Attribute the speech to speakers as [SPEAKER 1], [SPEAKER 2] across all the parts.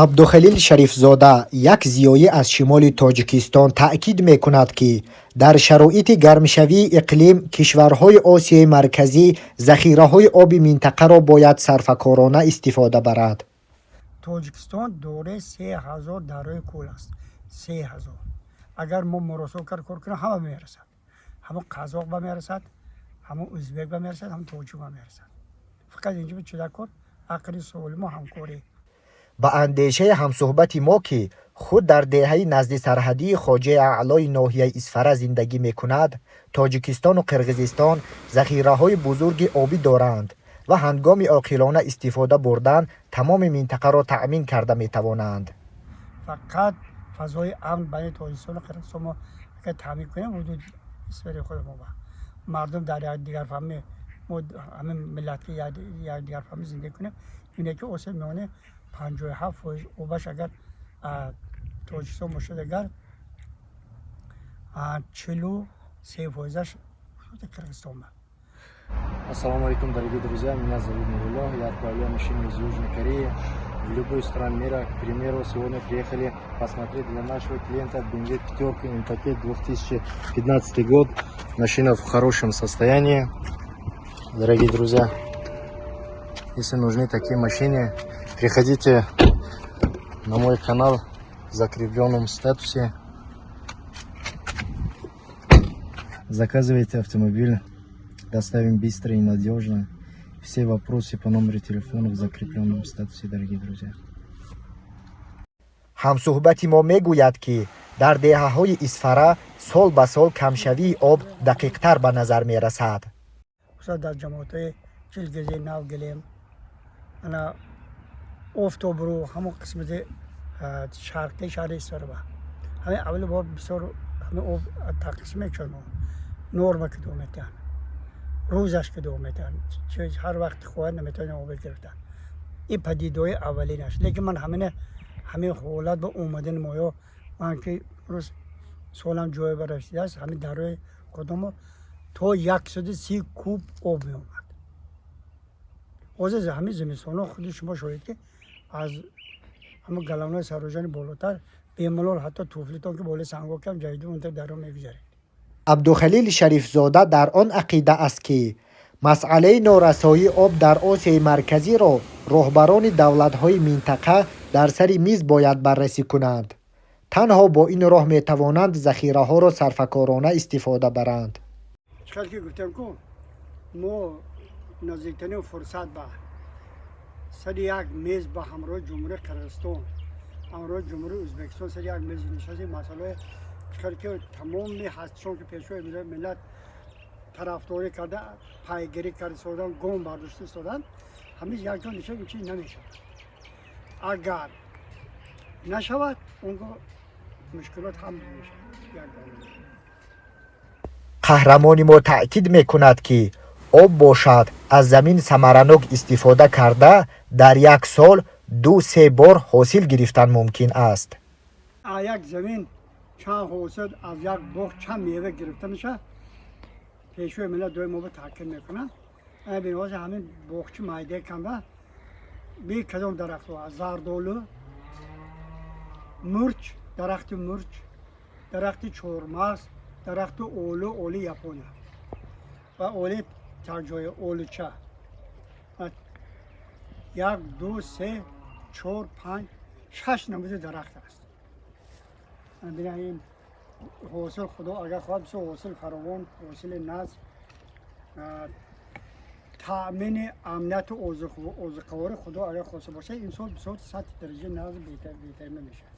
[SPEAKER 1] Абдухалил Шарифзода, як зиёӣ аз шимоли Тоҷикистон, таъкид мекунад, ки дар шароити гармшавии иқлим кишварҳои Осиёи Марказӣ захираҳои оби минтақаро бояд сарфакорона истифода барад.
[SPEAKER 2] Тоҷикистон дораи 3000 дарёи кӯл аст, 3000. Агар мо муросо кард кор кунем, ҳама мерасад: ҳамон қазоқ ба мерасад, ҳамон узбек ба мерасад, ҳамон тоҷик ба мерасад. Фақат инҷо чида кор ақли солиму ҳамкорӣ.
[SPEAKER 1] Ба андешаи ҳамсӯҳбати мо, ки худ дар деҳаи назди сарҳадии Хоҷаи Аълои ноҳияи Исфара зиндагӣ мекунад, Тоҷикистону Қирғизистон захираҳои бузурги обӣ доранд ва ҳангоми оқилона истифода бурдан тамоми минтақаро таъмин карда метавонанд.
[SPEAKER 2] Фақат фазои амн байни Тоҷикистону Қирғизистон мо агар таъмин кунем, ҳудуд сфери худ мо ба мардум дар якдигарфаҳмӣ, мо ҳамин миллат ки якдигарфаҳмӣ зиндагӣ кунем. Ине ки Осиёи Миёна 57% обаш агар Тоҷикистон бошад, агар 43 фоизаш ҳудуди Қирғизистон ба.
[SPEAKER 3] Ассаламу алейкум, дорогие друзья, меня зовут Нурулло, я отправляю машину из Южной Кореи в любую страну мира. К примеру, сегодня приехали посмотреть для нашего клиента BMW пятерка М-пакет, 2015 год. Машина в хорошем состоянии. Дорогие друзья, если нужны такие машины, приходите на мой канал в закрепленном статусе. Заказывайте автомобиль, доставим быстро и надежно. Все вопросы по номеру телефона в закрепленном статусе, дорогие друзья.
[SPEAKER 1] Ҳамсӯҳбати мо мегӯяд, ки дар деҳаҳои Исфара сол ба сол камшавии об дақиқтар ба назар мерасад.
[SPEAKER 2] Хусусан дар ҷамоатҳои Чилгизи, Навгилем, ана Офтобрӯ, ҳамон қисмати шарқии шаҳри Исфара ба ҳамин аввали бор бисёр ҳамин об тақсим мекушад. Мо норма ки дуо метиҳанд, рӯзаш ки дуо метиҳанд, ҳар вақти хоҳад наметавонем об гирифтан. Ин падидаҳои аввалинаш. Лекин ман ҳамина ҳамин ҳолат ба омадани моё, ман ки рӯз солам ҷое ба расидааст, ҳамин дарёи худомо то 130 куб об меомад. Ҳозир ҳамин зимистонҳо худи шумо шоҳид, ки аз ҳамин галавнои сарроҷани болотар бемалол ҳатто туфлитон ки болои санго кам ҷаҳиду унтар дарё мегузаред.
[SPEAKER 1] Абдухалил Шарифзода дар он ақида аст, ки масъалаи норасоии об дар Осиёи Марказиро роҳбарони давлатҳои минтақа дар сари миз бояд баррасӣ кунанд. Танҳо бо ин роҳ метавонанд захираҳоро сарфакорона истифода баранд.
[SPEAKER 2] Чӣ ки гуфтем ку, мо наздиктарин фурсат ба сари як мез ба ҳамроҳи Ҷумҳурии Қирғизистон, ҳамроҳи Ҷумҳурии Ӯзбекистон сари як мез нишастем. Масъалаи чӣ ки тамоми ҳастишон ки Пешвои миллат тарафдорӣ карда, пайгирӣ карда истодан, гом бардошта истодан, ҳамин якҷо нишаст, ин чиз намешавад. Агар нашавад, он гоҳ мушкилот ҳам мешавад.
[SPEAKER 1] Қаҳрамони мо таъкид мекунад, ки об бошад, аз замин самаранок истифода карда, дар як сол 2-се бор ҳосил гирифтан мумкин аст.
[SPEAKER 2] Аз як замин чанд ҳосил, аз як боғ чанд мева гирифта мешавад, Пешвои миллат доим мо ба таъкид мекунанд. Бин, ҳозир ҳамин боғчи майдаи камба би кадом дарахтҳо: зардолу, мурч, дарахти мурч, дарахти чормағз, дарахти олу, оли Япония ва оли такҷоя, олуча. Як, ду, се, чор, панҷ, шаш намуди дарахт аст. Бина, ин ҳосил, Худо агар хоҳад, бисёр ҳосил фаровон, ҳосили наз, таъмини амнияти озуқаворӣ, Худо агар хоста бошад, имсол бисёр сатҳи дараҷаи наз беҳтар мешавад,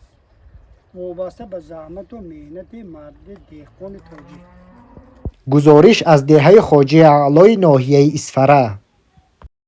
[SPEAKER 2] вобаста ба заҳмату меҳнати марди деҳқони тоҷик.
[SPEAKER 1] Гузориш аз деҳаи Хоҷаи Аълои ноҳияи Исфара.